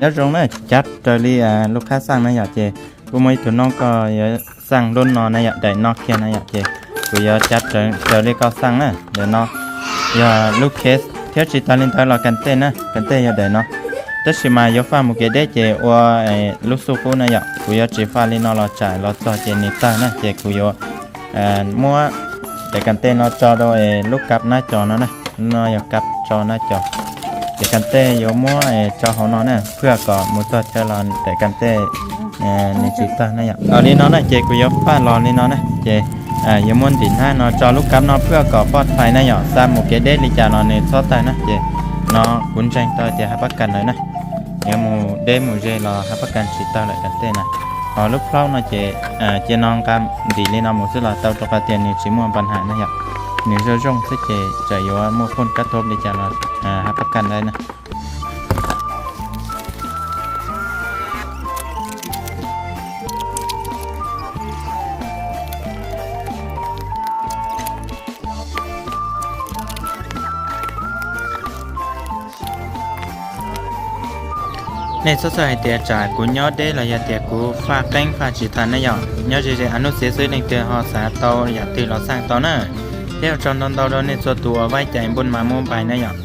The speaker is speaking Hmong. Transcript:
Nyob zoo na, cav raws li lub qhab xaj na yom, ces kuj muaj ib tug noob koj yuav xaj lub no na yom, daim no kiag na yom, ces kuv yuav cav raws li koj xaj na, daim no yog lub case, thiab tsis tas li ntawd los kas ntej na, kas ntej yog daim no. Tab sis mas yuav faj mus kev deb ces ua lub xuj qub na yom, kuv yuav tsis faj li no los tsam los txog ces nws tawg na, ces kuv yuav muab daim kas ntej no tso rau lub kab nab cos no na, no yog kab tso nab cos. Ces kas ntej yuav muab tso hauv no na, phwj kom mus txog chaw los daim kas ntej nws tsis tawg na yom. Li no na ces kuv yuav faj los li no na, ces yuav muab ntim hnab no tso lub kab no phwj kom poj thaim na yom, xa mus kev deb li cas los nws txhob tawg na. Ces no kuv ntseeg tau tias hab pab kas lawm na, yuav mus deb mus ze los hab pab kas tsis tawg lawm kas ntej na. Ho lub plaub no ces cia no nqa ntim li no mus xwb los tau, rau qhov tias nws tsis muaj npa ham na yom, nws zoo zoo xwb ces txawm yuav muaj phoj kab thob li cas los hab pab kas lawm na. Nej txhob xav hais tias tsam kuv nyob deb los yog tias kuv faj qeeb faj tsis tag ne yom, nyob ze ze av hnub xiav xwb leej twg ho xav tau yam twg los xaj tau na. Thiab ua tsaug ntau ntau rau nej txhua tus uas vaib cai npun mas muab npais na yom.